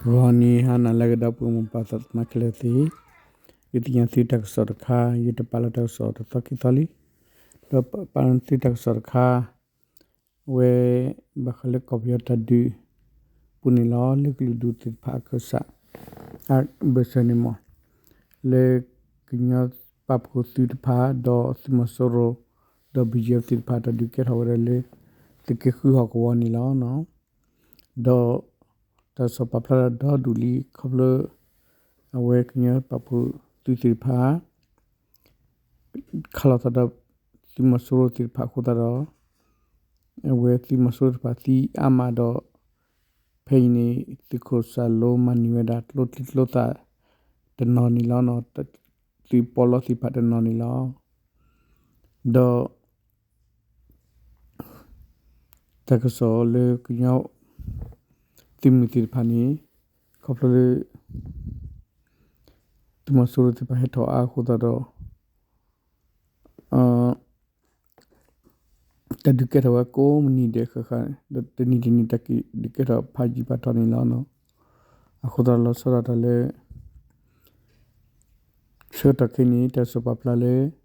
ဂီၤနံၤဟါနၤလၢအဂ့ၤ ဒီပုၢ်ဝဲၢ်မိၢ်ပၢ်သးသမါခဲလၢာ်သ့ၣ်, ယသ့ၣ်ညါသုတၢ်ကစီၣ်တခါ, ယတပာ်လီၤတၢ်ကစီၣ်တသီခံသီလံ, ဒီးပာ်လီၤသုတၢ်ကစီၣ်တခါ, အဝဲ ဘၣ်ဃးလၢကီၢ်ပယီၤတၢ်ဒုး ပူၤန့ၣ်လီၤ. လၢကလုာ်ဒူၣ်သ့ၣ်တဖၣ်အခၢၣ်စး အဘၢၣ်စၢၤန့ၣ်မ့ၢ် လၢကညီပာ်ဖှိၣ်သုးတဖၣ် ဒီးသုးမီၤစိရိၤ ဒီး ဘီၣ်ကၠံၣ်အ့ဖ် သ့ၣ်တဖၣ် တၢ်ဒုးကဲထီၣ်ဝဲဒၣ်လၢ သုးက့ဃုဟီၣ်ကဝီၤန့ၣ်လီၤ. ဒီး တၢ်ကစီၣ်ပာ်ဖျါထီၣ်ဒီဒူၣ်လံ ခီဖျိ အဝဲကညီပာ်ဖှိၣ်သုးသ့ၣ်တဖၣ် ခးလိာ်သးဒီး သုးမီၤစိရိၤသ့ၣ်တဖၣ်အဃိသတးဒီး အဝဲသုးမီၤစိရိၤသ့ၣ်တဖၣ်သံအါမးဒီး ဖဲအံၤန့ၣ် သုးခိၣ်စၢ်လိမၤန့ၢ်ဝဲဒၣ် ကျိချံကျိသၣ်တနီၤန့ၣ်လီၤ. သုးပီးလီသ့ၣ်တဖၣ်တနီၤန့ၣ်လီၤ. ဒီး တၢ်ကစီၣ်လၢကညီ သုးမုၢ်သ့ၣ်တဖၣ်န့ၣ် ခီဖျိလၢ သုးမီၤစိရိၤသ့ၣ်တဖၣ်ဟဲထီၣ်အါအဃိသတးဒီး တၢ်ဒုးကဲထီၣ်ဝဲကိးမုၢ်နံၤဒဲးဃၣ်ဃၣ်, ဒီးတနံၤတနံၤတၢ်ဒုးကဲထီၣ်ဖးယံၤဖးထီန့ၣ်လီၤ. အဃိသတးလီၤဆီဒၣ်တၢ်လၢ ဆၢကတီၢ်ခဲအံၤန့ၣ် တၢ်ကစီၣ်ပာ်ဖျါလၢ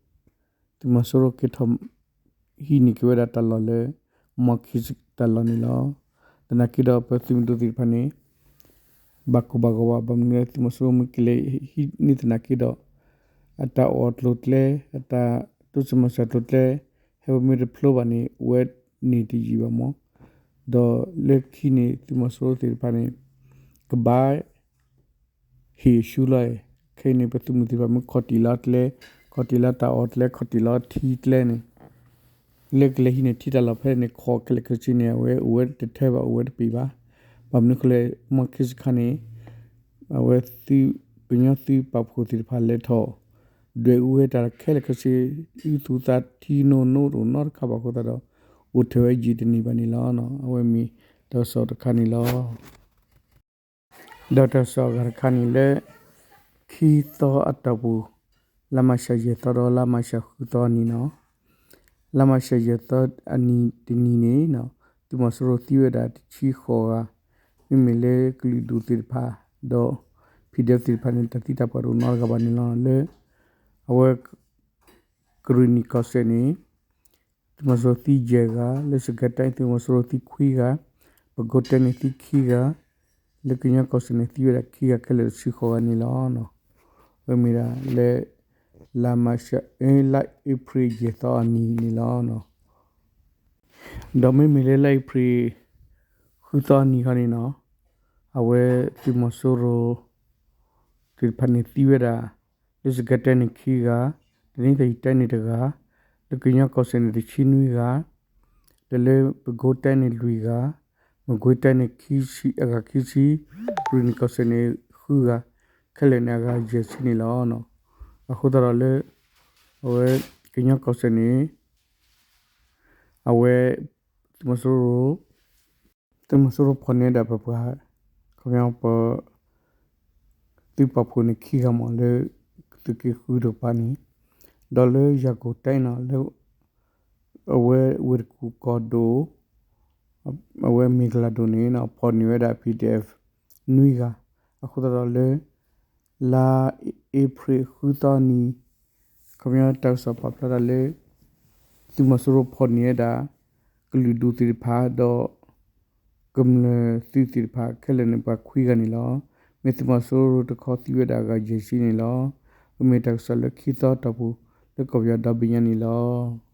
သုးမီၤစိရိၤက့ၤထီၣ် ဟံးန့ၢ်က့ၤဝဲဒၣ်တၢ်လီၢ်လၢ မီၢ်ခံစတၢ်လီၢ်န့ၣ်လီၤ. သနာ်က့ဒီးပသုးမုၢ်ဒိၣ်သ့ၣ်တဖၣ်န့ၣ် ဘၣ်ကိၢ်ဘၣ်ဂီၤဘၣ်, ဘၣ်မနုၤလၢသုးမီၤစိရိၤမ့ၢ်ကလဲၤဟံးန့ၢ်သနာ်က့ဒီး အတၢ်အီၣ်ကျိၤကျဲ, အတၢ်တိစၢၤမၤစၢၤကျိၤကျဲ ဟဲဝဲမ့ၢ်တဖျိဘၣ်န့ၣ် အိၣ်ဝဲန့ၣ်တယံာ်ဘၣ်မး. ဒီးလၢခံန့ၣ် သုးမီၤစိရိၤသ့ၣ်တဖၣ်န့ၣ် ကဘၣ် ဟ့ၣ်ဆူလီၤ. ခဲအံၤန့ၣ် ပသုးမုၢ်သ့ၣ်တဖၣ်မ့ၢ်ခီၣ်တံၢ်လီၤကျဲ, ခီၣ်တံၢ်လီၤတၢ်အီၣ်ကျဲ, ခီၣ်တံၢ်လီၤထံကျဲန့ၣ် လၢကလဲၤဟံးန့ၢ်ထံတၢ်လီၢ်ဖဲန့ၣ် ခီၣ်ခဲလၢာ်ခဲဆ့န့ၣ် အဝဲအိၣ်ဝဲတထဲဘၣ်, အိၣ်ဝဲတပ့ၤဘၣ်. ဘၣ်မနုၤဃိလဲၣ် မီၢ်ခံစခါန့ၣ် အဝဲသုး ကညီသုးပာ်ဖှိၣ်သ့ၣ်တဖၣ်လဲၤထီၣ် ဒွဲၣ်အူဝဲတၢ်ခဲလၢာ်ခဲဆ့, အုသူသးထံနီၢ်နီတအိၣ်နီတခါဘၣ်အဃိသတးဒီး အိၣ်ထဲဝဲယံာ်တန့ၢ်ဘၣ်န့ၣ်လီၤ. အဝဲမ့ၢ်တၢ်ကစီၣ်တခါန့ၣ်လီၤ. ဒီးတၢ်ကစီၣ်အဂၤတခါန့ၣ်လၢ ခံသီအတီၢ်ပူၤ လါမးရှးယဲၢ်သီဒီးလါမးရှးဃုသီအနံၤန့ၣ်, လါမးရှးယဲၢ်သီအနံၤတနံၤန့ၣ် သုးမီၤစိရိၤသံဝဲဒၣ်တဆံဃိးဂၤ, မ့မ့ၢ်လၢကလုာ်ဒူၣ်သ့ၣ်တဖၣ် ဒီး PDF သ့ၣ်တဖၣ်န့ၣ် တၢ်သံတၢ်ပှၢ်တအိၣ်နီတဂၤဘၣ်န့ၣ်လီၤ. လၢ အဝဲ ကရ့ၣ်နံၣ်ကီၢ်စဲၣ်န့ၣ် သုးမီၤစိရိၤသံယဲၢ်ဂၤ, လၢစကဲတဲၣ်သုးမီၤစိရိၤသံခွံဂၤ, ပကိးတဲန့ၣ်သံခံဂၤ, လၢကညီကီၢ်စဲၣ်န့ၣ်သံဝဲဒၣ်ခံဂၤခဲလၢာ်တဆံဃိးဂၤန့ၣ်လီၤ. အဝဲမ့ၢ်ဒၣ်လၢ လါမးရှး လါအ့ဖြ့ၣ်ယဲၢ်သီအနံၤန့ၣ်လီၤ. ဒီးမ့မ့ၢ်လၢလါအ့ဖြ့ၣ် ဃုသီအနံၤခီန့ၣ်န့ၣ်, အဝဲသုးမီၤစိရိၤ သ့ၣ်တဖၣ်န့ၣ်သံဝဲဒၣ် လၢစကဲတဲၣ်န့ၣ်ခံဂၤ, တနံၤသယံၤတဲန့ၣ်တဂၤ, လၢကညီကီၢ်စဲၣ်န့ၣ်တဆံနွံဂၤ, ဒီးလၢပကိးတဲန့ၣ်လွံၢ်ဂၤ, မကွ့ၤတဲန့ၣ်ခံဆံ, အဂၤခံဆံ, ကရ့ၣ်နံၣ်ကီၢ်စဲၣ်န့ၣ်ဃုဂၤ, ခဲလၢာ်န့ၣ်အဂၤယဲၢ်ဆံန့ၣ်လီၤ. အဃိသတးဒီးလၢ အဝဲ ကညီကီၢ်စဲၣ်န့ၣ် အဝဲ သုးမီၤစိရိၤ သုးမီၤစိရိၤဖီၣ်န့ၢ်ဝဲဒၣ်ပပှၤ ခီပညီ ပ သုးပာ်ဖှိၣ်န့ၣ်ခံဂၤမ့ၢ်လၢ သုးက့ဃုတကပၤန့ၣ်, ဒီးလၢယၤကိာ်တဲန့ၣ် လၢ အဝဲဝ့ၢ်တကူၣ်ကီၢ်ဒိၣ် အဝဲမ့ၢ်ကလၤဒိၣ်န့ၣ် ဖီၣ်န့ၢ်ဝဲဒၣ် PDF နွံဂၤ, အဃိသတးဒီးလၢ လါအ့ဖြ့ၣ်ဃုသီနံၤ ခီပညီတၢ်ကစီၣ်ပာ်ဖျါတၢ်လၢ သုးမီၤစိရိၤဖီၣ်န့ၢ်ဝဲဒၣ် ကလုာ်ဒူၣ်သ့ၣ်တဖၣ်ဒီး ကမျၢၢ်သုးသ့ၣ်တဖၣ်ခဲလၢာ်န့ၣ် ပှၤခွံဂၤန့ၣ်လီၤ. မ့ၢ်သုးမီၤစိရိၤတခီသံဝဲဒၣ်အဂၤယဲၢ်ဆံန့ၣ်လီၤ. အမ့ၢ်တၢ်ကစီၣ်လၢခံသီတီၢ်ပူၤ လၢကီၢ်ပယီၤဒီဘ့ၣ်ညါန့ၣ်လီၤ.